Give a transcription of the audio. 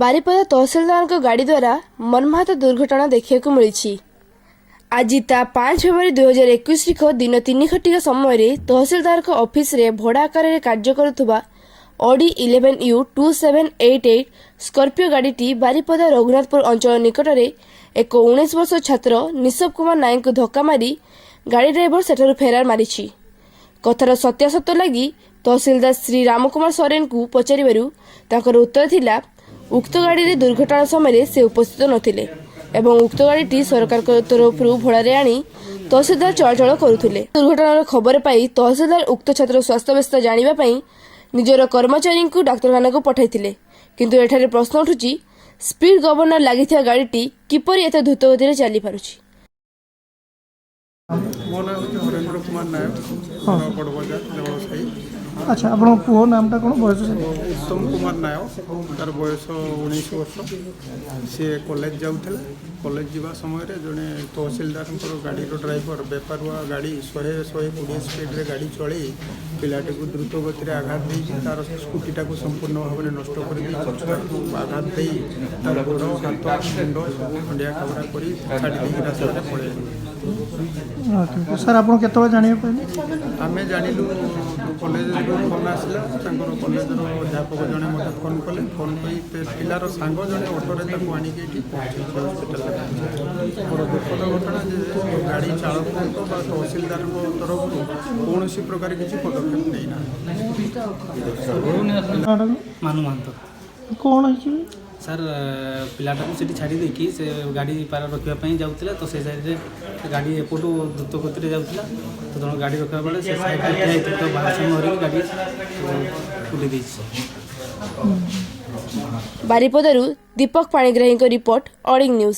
ବାରିପଦା ତହସିଲଦାରଙ୍କ ଗାଡ଼ି ଦ୍ୱାରା ମର୍ମାହତ ଦୁର୍ଘଟଣା ଦେଖିବାକୁ ମିଳିଛି। ଆଜି ତା 5 ଫେବୃଆରୀ 2021 ତାରିଖ ଦିନ 3 ଘଟିକା ସମୟରେ ତହସିଲଦାରଙ୍କ ଅଫିସରେ ଭଡ଼ା ଆକାରରେ କାର୍ଯ୍ୟ କରୁଥିବା ଅଡି 11 U 2788 Scorpio ଗାଡ଼ିଟି ବାରିପଦା ରଘୁନାଥପୁର ଅଞ୍ଚଳ ନିକଟରେ ଏକ 19 ବର୍ଷ ଛାତ୍ର ନିଶବ କୁମାର ନାୟକଙ୍କୁ ଧକ୍କା ମାରି ଗାଡ଼ି ଡ୍ରାଇଭର ସେଠାରୁ ଫେରାର ମାରିଛି। କଥାର ସତ୍ୟାସତ୍ୟ ଲାଗି ତହସିଲଦାର ଶ୍ରୀ ରାମକୁମାର ସରେନଙ୍କୁ ପଚାରିବାରୁ ତାଙ୍କର ଉତ୍ତର ଥିଲା, ଉକ୍ତ ଗାଡ଼ିରେ ଦୁର୍ଘଟଣା ସମୟରେ ସେ ଉପସ୍ଥିତ ନଥିଲେ ଏବଂ ଉକ୍ତ ଗାଡ଼ିଟି ସରକାରଙ୍କ ତରଫରୁ ଭଡ଼ାରେ ଆଣି ତହସିଲଦାର ଚଳାଚଳ କରୁଥିଲେ। ଦୁର୍ଘଟଣାର ଖବର ପାଇ ତହସିଲଦାର ଉକ୍ତ ଛାତ୍ର ସ୍ୱାସ୍ଥ୍ୟାବସ୍ଥା ଜାଣିବା ପାଇଁ ନିଜର କର୍ମଚାରୀଙ୍କୁ ଡାକ୍ତରଖାନାକୁ ପଠାଇଥିଲେ। କିନ୍ତୁ ଏଠାରେ ପ୍ରଶ୍ନ ଉଠୁଛି, ସ୍ପିଡ୍ ଗଭର୍ଣ୍ଣର ଲାଗିଥିବା ଗାଡ଼ିଟି କିପରି ଏତେ ଦ୍ରୁତ ଗତିରେ ଚାଲିପାରୁଛି? ମୋ ନାଁ ହେଉଛି ହରେନ୍ଦ୍ର କୁମାର ନାୟକ, ଘର ବଡ଼ବଜାର, ଦେବଳ ସାହି। ଆଚ୍ଛା, ଆପଣଙ୍କ ପୁଅ ନାମଟା କ'ଣ, ବୟସ? ଉତ୍ତମ କୁମାର ନାୟକ, ତାର ବୟସ 19 ବର୍ଷ। ସିଏ କଲେଜ ଯାଉଥିଲା। କଲେଜ ଯିବା ସମୟରେ ଜଣେ ତହସିଲଦାରଙ୍କର ଗାଡ଼ିର ଡ୍ରାଇଭର ବେପାରୁଆ ଗାଡ଼ି 100 120 ସ୍ପିଡ଼ରେ ଗାଡ଼ି ଚଳେଇ ପିଲାଟିକୁ ଦ୍ରୁତ ଗତିରେ ଆଘାତ ଦେଇଛି। ତାର ସ୍କୁଟିଟାକୁ ସମ୍ପୂର୍ଣ୍ଣ ଭାବରେ ନଷ୍ଟ କରିଦେଇଛି। ତାକୁ ଆଘାତ ଦେଇ ତାର ଗୋଡ଼, ହାତ, ମୁଣ୍ଡ ସବୁ ଖଣ୍ଡିଆ ଖାବରା କରି ଛାଡ଼ି ଦେଇକି ରାସ୍ତାରେ ପଳେଇଲେ। ଆଚ୍ଛା ସାର୍, ଆପଣ କେତେବେଳେ ଜାଣିବାକୁ ପାଇଲେ? ଆମେ ଜାଣିଲୁ, କଲେଜରୁ ଫୋନ୍ ଆସିଲା। ତାଙ୍କର କଲେଜର ଅଧ୍ୟାପକ ଜଣେ ମୋତେ ଫୋନ୍ କଲେ। ଫୋନ୍ କରି ପିଲାର ସାଙ୍ଗ ଜଣେ ଅଟୋରେ ତାକୁ ଆଣିକି ଏଠି ପହଞ୍ଚେଇଛି, ହସ୍ପିଟାଲରେ ପହଞ୍ଚେଇଛି। ବଡ଼ ଦୁଃଖଦ ଘଟଣା ଯେ ଗାଡ଼ି ଚାଳକଙ୍କ ବା ତହସିଲଦାରଙ୍କ ତରଫରୁ କୌଣସି ପ୍ରକାର କିଛି ପଦକ୍ଷେପ ନେଇନାହାନ୍ତି। ନାଁଟା କ'ଣ? ମାନୁ ମହାନ୍ତ। କ'ଣ ହେଇଛି? ସାର୍, ପିଲାଟାକୁ ସେଠି ଛାଡ଼ି ଦେଇକି ସେ ଗାଡ଼ି ପାର ରଖିବା ପାଇଁ ଯାଉଥିଲା। ତ ସେ ସାଇଡ଼୍ରେ ଗାଡ଼ି ଏପଟୁ ଦ୍ରୁତ ଗତିରେ ଯାଉଥିଲା। ତ ଜଣ ଗାଡ଼ି ରଖିବା ବେଳେ ସେ ସାଇଡ଼୍ରେ ଠିଆ ହେଇଥିଲେ, ତ ଭାରସାମ୍ୟ ହରେଇକି ଗାଡ଼ି କୁଟି ଦେଇଛି। ବାରିପଦାରୁ ଦୀପକ ପାଣିଗ୍ରାହୀଙ୍କ ରିପୋର୍ଟ, ଅଡ଼ିଂ ନ୍ୟୁଜ୍।